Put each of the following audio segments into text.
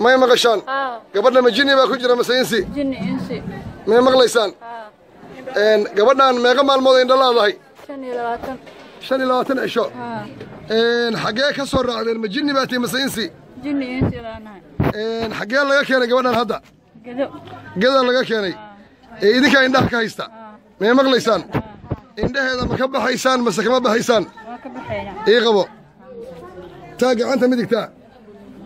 May maqashaan? Gabadha ma jinni baa ku jira mase insi? Jinni insi. May maqlaysaan? Gabadhan meeqa maalmood indho laadahay? 25. 25 cisho. Xaggee ka soo raacdeen, ma jinni baa tihi mase insi? Jinni insi baanahay. Xaggee laga keenay gabadhan hadda? Gedo. Geda laga keenay. Idinkaa indhaha ka haysta. May maqlaysaan? Indhaheeda ma ka baxaysaan mase kama baxaysaan? Waa ka baxaynaa. Ii qabo. Taa gacanta midigtaa.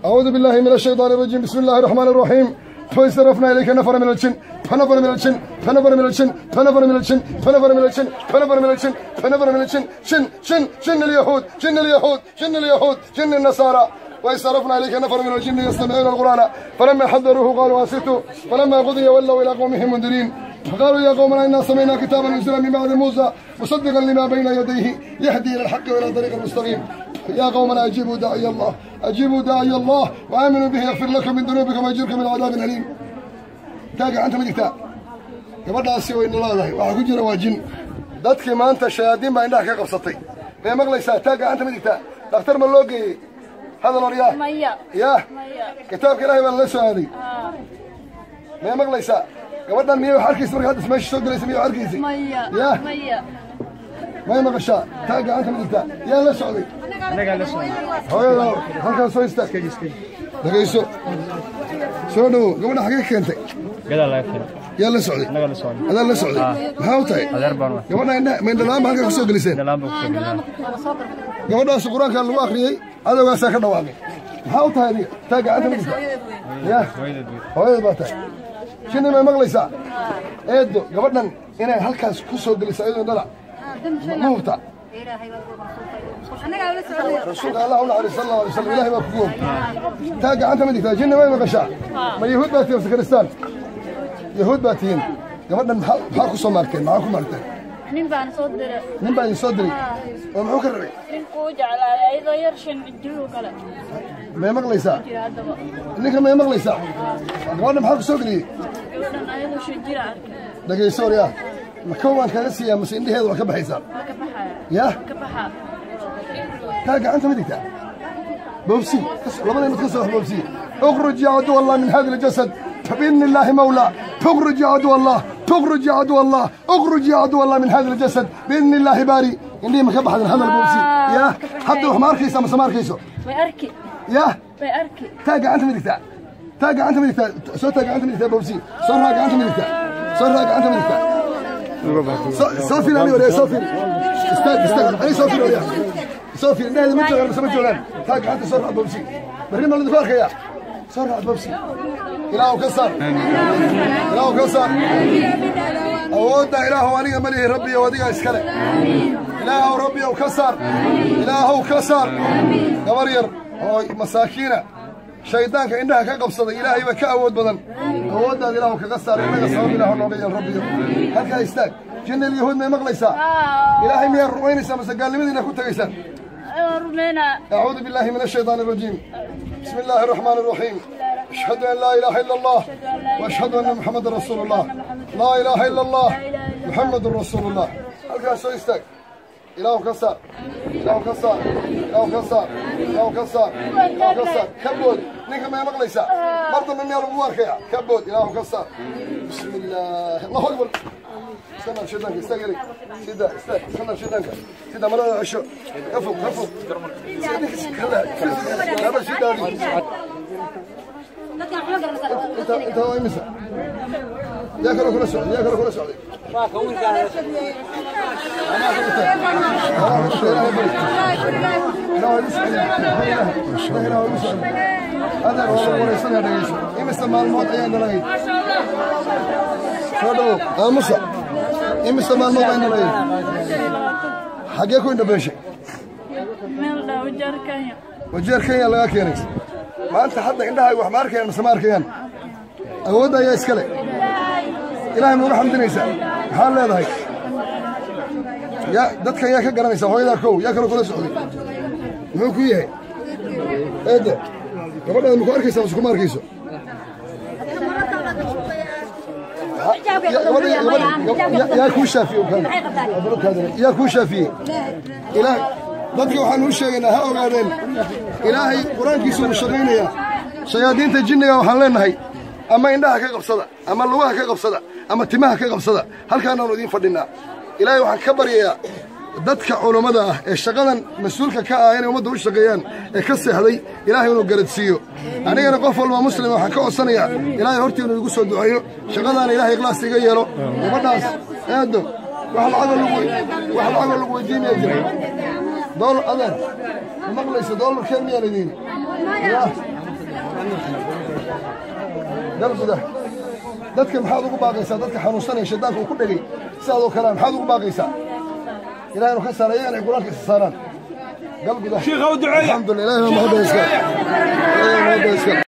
أعوذ بالله من الشيطان الرجيم، بسم الله الرحمن الرحيم. فصرفنا إليك نفر من الجن، فنفر من الجن، فنفر من الجن، فنفر من الجن، فنفر من الجن، فنفر من الجن، فنفر من الجن، جن جن جن اليهود، جن اليهود، جن اليهود، جن النصارى. وصرفنا إليك نفر من الجن يستمعون القرآن فلما حضروه قالوا أنصتوا فلما قضي ولوا إلى قومهم منذرين. فقالوا يا قومنا إنا سمعنا كتابا أنزل من بعد موسى مصدقا لما بين يديه يهدي إلى الحق وإلى طريق المستقيم. يا قومنا أجيبوا داعي الله، أجيبوا داعي الله وآمنوا به يغفر لكم من ذنوبكم ويجركم من عذاب أليم. تاجع أنت مديكتا gabadhaasi way nalaadahay, waxaa ku jira waa jin. Dadkii maanta shayaadiin baa indhaha ka qabsatay. May maqlaysaa? Taa gacanta midigtaa. Dhakhtar ma loo geeyey? Hadal oryaa. Maya. Yaa Maya. Kitaabka ilaahay baa lala soo aaday. May maqlaysaa? Gabadhan miyay wax arkaysa marka hadda meesha soo gelaysa, miyay wax arkaysay? Maya. Yaa Maya. May maqashaa? Taa gacanta midigtaa. Yaa la socday? Annagaa la socday. Hooyada halkaas soo istaag, dhagayso, soo dhowow. Gabadha xagee ka keentay? Gadaa laga keenay. Yaa la socday? Annagaa la socday. Adaa la socday? Maxaa u tahay? Adeer baan u. Gabadha indha ma indhalaan ba halkaa kusoo geliseen? Dhalaan baa ku soo gelinaa. Gabadhaas qur-aanka lagu akhriyey, cadowgaasaa ka dhawaaqay. Maxaa u tahay adiga? Taa gacanta midigta. Ya Hooyadeed wey. Hooyada baa tahay. Shinni, may maqlaysaa eedo? Gabadhan inay halkaas ku soo geliso ayadoo indhala ma hubtaa? Rasuulka Allah u naxariis, sal allahu alay wasalam. Ilahay baa kugu og. Taa gacanta midigtaa. Jinni, may maqashaa? Ma yahuud baa tihiin mise kristaan? Yahuud baa tihiin. Gabadhan maxaa ku soo maarteen? Maxaa ku maarteen? Nin baan soo diray. Nin baa idin soo diray oo muxuu ka rabay? Ninkuu jeclaaday ayadoo yar 5 jir oo kale. May maqlaysaa? Jira haddaba. Ninka, may maqlaysaa? Gabadha maxaa ku soo geliyey? Gabadhan ayadoo 5 jir arkay. Dhagayso waryaa, ma kow waan kaga siiyaa mase indhaheeda waa ka baxaysaa? Waa ka baxaya. Yaa Ka baxaa. Taa gacanta midigta boobsi, labada mid ka soo boobsi. اخرج يا عدو الله من هذا الجسد فبإذن الله مولى. تخرج يا عدو الله، تخرج يا عدو الله، اخرج يا عدو الله من هذا الجسد بإذن الله باري. indhihii ma ka baxdan? Hadal boobsi. Yaa hadda wax ma arkaysaa mase ma arkayso? Way arki. Yaa Way arki. Taa gacanta midigta, taa gacanta midigta, soo taa gacanta midigta boobsi, soo raa gacanta midigta, soo raa gacanta midigta. Soo fiir ani waryaa, soo fiir. Istaag, istaag ani, soo fiir waryaa, soo fiir. Indhaheeda ma joogaan mise ma joogaan? Taa gacanta soo raac boobsi. Berri ma ladinku arkayaa? Soo raac boobsi. Ilaahu ka saar, ilaahu ka saar. Awoodda ilaahu aniga ma lihi, rabbiyow adigaa iskale. Ilaahow, rabbiyow ka saar, ilaahow ka saar. Gabar yar oo masaakiina shaydaanka indhaha ka qabsaday, ilaahay baa ka awood badan. Awooddaada ilaahu kaga saar, innaga sabab ilaahu nooga yeel. Rabbiyo halkaa istaag. Jinni alyahuud, may maqlaysaa? Ilaahay miyaa rumaynaysaa mase gaalnimadiina ku tegaysaan? Waan rumaynaa. أعوذ بالله من الشيطان الرجيم، بسم الله الرحمن الرحيم. أشهد أن لا إله إلا الله وأشهد أن محمد رسول الله. لا إله إلا الله محمد رسول الله. halkaas soo istaag. Ilaahu ka saar, ilaahu ka saar, ilaahu ka saar, ilaahu ka saar, ilaahu ka saar. Ka bood. Ninka, may maqlaysaa? Mar dambe miyaa lagu arkaya? Ka bood. Ilaahu ka saar. بسم الله، الله أكبر. استنى شيطانك، استاج لي سيدا، استاج، استنى شيطانك سيدا. مرة عشو كفو كفو سيدك لا سيدا. انت هو imisa? Yaa kaloo kula socday? Yaa kaloo kula socday? Adeer, waa lagu wareysanaya, dhegeyso. Imise maalmood ayaan dhalay? Soo dhawow. Aamusa. Imise maalmood ayaan dhalay? Xaggee ku indhabeeshay? Meel dhaa Wajeer, Kenya. Wajeer, Kenya lagaa keenay. Maanta hadda indhahaaga wax ma arkayaan mise ma arkayaan? Awoodda ayaa iskale. Ilaahay ma uga xamdinaysaa? Maxaad leedahay? Yaa dadkan yaa ka garanaysaa? Hooyadaa kow. Yaa kaloo kula socday? Muxuu ku yahay eedda? Gabadhaada ma ku arkaysaa mise kuma arkayso? Yaa kuu shaafiyey? Yaa kuu shaafiyey? Ilaah. Dadka waxaan u sheegaynaa ha ogaadeen ilaahay qur-aankiisu uu shaqaynayaa. Shayaadiinta jinniga waxaan leenahay ama indhaha ka qabsada ama lugaha ka qabsada ama timaha ka qabsada, halkaanaanu idiin fadhinaa. Ilaahay waxaan ka baryayaa dadka culummada ah ee shaqadan mas-uulka ka ah inay ummadda u shaqeeyaan ee ka seexday, Ilaahay inuu garadsiiyo. Anigana qof walba muslima waxaan ka codsanayaa Ilaahay hortii inuu igu soo duceeyo, shaqadaana Ilaahay ikhlaas iga yeelo. Gabadhaas eedo, wax lacagoo lagu weydiinaya jira? Doolar adeer ma maqlaysa? Doolarkeen miyaan idiin gal gudaha. Dadka maxaad ugu baaqaysaa? Dadka xanuunsanaya, shaydaanka uu ku dhegay sidaadoo kalea, maxaad ugu baaqaysaa? Ilahay inuu ka saara, iyagana ay Qur-aanka isa saaraan. Gal gudaha. Shiikha u duceeya. Alxamdulillah. Ilahay baa mahadda iska. Ilahay baa mahadda iska.